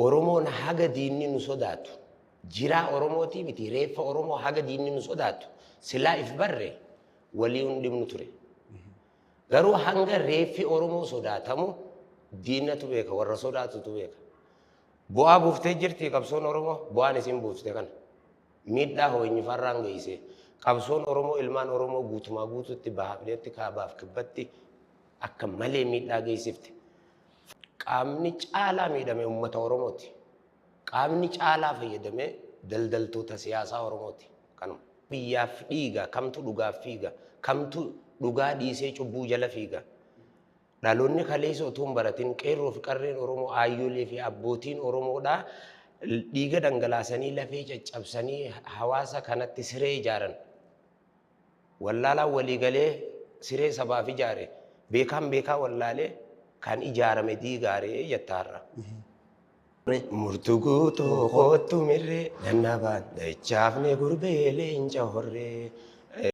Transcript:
Oromoon haga diinni nu sodaatu, jiraa Oromootii miti, reeffa Oromoo haga diinni nu sodaatu silaa if barre walii hin dhibnu ture. Garuu hanga reeffi Oromoo sodaatamu diinatu beeka, warra sodaatutu beeka. Bu'aa buuftee jirti qabsoon Oromoo, bu'aan isin buufte kana. Miidhaa hoo'inyifarraan geessee qabsoon Oromoo ilmaan Oromoo guutumaa guututti bahaaf kaabaaf kibbatti akka malee miidhaa geessifte. Qaamni caalaa miidhame uummata Oromooti. Qaamni caalaa fayyadame daldaltoota siyaasaa Oromooti. Kanuma. Biyyaaf dhiiga, kamtu dhugaaf fiiga, kamtu dhugaa dhiisee cubbuu jala fiiga. Dhaloonni kaleessa utuu hin baratin qeerroo fi qarreen Oromoo, aayyolee fi abbootiin Oromoodhaa dhiiga dhangalaasanii lafee caccabsanii hawaasa kanatti siree ijaaran. Wallaalaan walii galee siree sabaaf ijaare, beekaan beekaa wallaalee kan ijaarame diigaaree jetta har'a. Murtuu guutuu kootu mirree dannabaan dachaafne gurbee leenca horree.